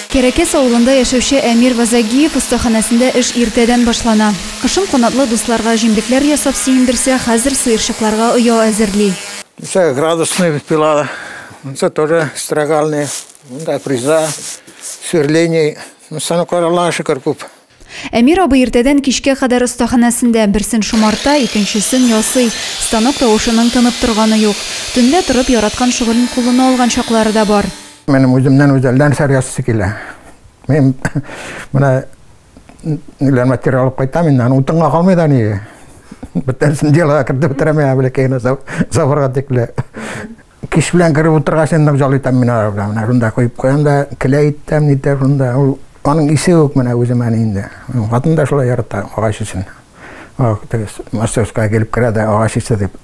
Кәрәкәс авылында яшәүче Әмир Вазагиев остаханәсендә эш иртәдән башлана. Кышын канатлы дусларга җимлекләр ясап сөендерсә, хәзер сыерчыкларга оя әзерли. Монысы градусный пила, монысы тоже строгальный, монда фреза, сверление. Станоклар, Аллага шөкер, күп. Әмир абый иртәдән кичкә кадәр остаханәсендә, берсен шомарта, икенчесен ясый. Станок тавышының тынып торганы юк. Төнлә торып, яраткан шөгылен кулына алган чаклары да бар. Минем үземнән үзе әллә нәрсә ясыйсы килә. Мин менә ниләр материал алып кайтам инде, аны утынга калмый да ни. Бөтенесен делога кертеп бетерәм я, бәләкәй генә заборга тикле. Кич белән кереп утыргач инде нык җал итәм мин алар белән. Менә шунда куеп куям да, келәй итәм, нитәм шунда. Ул аның исе үк менә үземә инде. Хатын да шулай ярата агач исен. Мастерская килеп керә дә агач исе дип.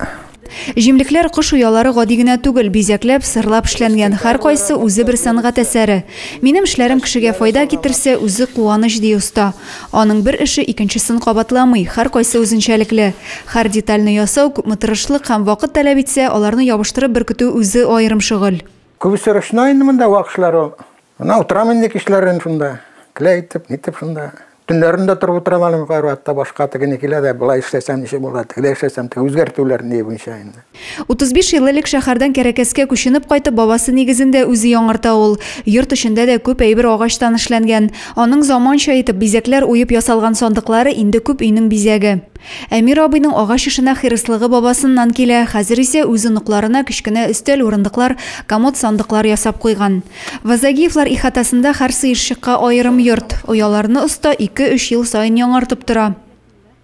Җимлекләр, кош оялары гади генә түгел, бизәкләп, сырлап эшләнгән, һәркайсы үзе бер сәнгать әсәре. Минем эшләрем кешегә файда китерсә, үзе куаныч, ди оста. Аның бер эше икенчесен кабатламый, һәркайсы үзенчәлекле. Һәр детальне ясау күпме тырышлык һәм вакыт таләп итсә, аларны ябыштырып беркетү үзе аерым шөгыль. Күбесе ручной инде монда вак эшләр ул. Менә утырам инде кичләрен шунда. Келәй итеп, нитеп шунда. Төннәрен дә торып утырам әле кайвакытта башка тегене килә дә, болай эшләсәм ничек була, тегеләй эшләсәм, теге үзгәртүләр ни буенча инде. 35 ел элек шәһәрдән Кәрәкәскә күченеп кайтып, бабасы нигезен дә үзе яңарта ул. Йорт эчендә дә күп әйбер агачтан эшләнгән. Аның заманча итеп бизәкләр уеп ясалган сандыклары инде күп өйнең бизәге. Әмир абыйның агач эшенә хирыслыгы бабасыннан килә, хәзер исә үз оныкларына кечкенә өстәл-урындыклар, комод-сандыклар ясап куйган. Вазагиевлар ихатасында һәр сыерчыкка аерым йорт. Ояларны оста ике-өч ел саен яңартып тора.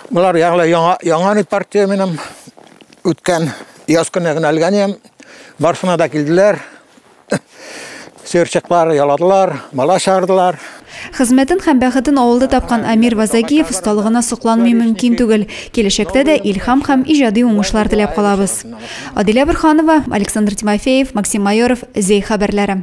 Болар ягълы яңа, яңа ни партия минем үткән яз көне генә элгән идем. Барсына да килделәр. Сыерчыклар яладылар, бала чыгардылар. Хезмәтен һәм бәхетен авылда тапкан Әмир Вазагиев осталыгына сокланмый мөмкин түгел. Киләчәктә дә илһам һәм иҗади уңышлар теләп калабыз. Адилә Борһанова, Александр Тимофеев, Максим Майоров, Зәй хәбәрләре.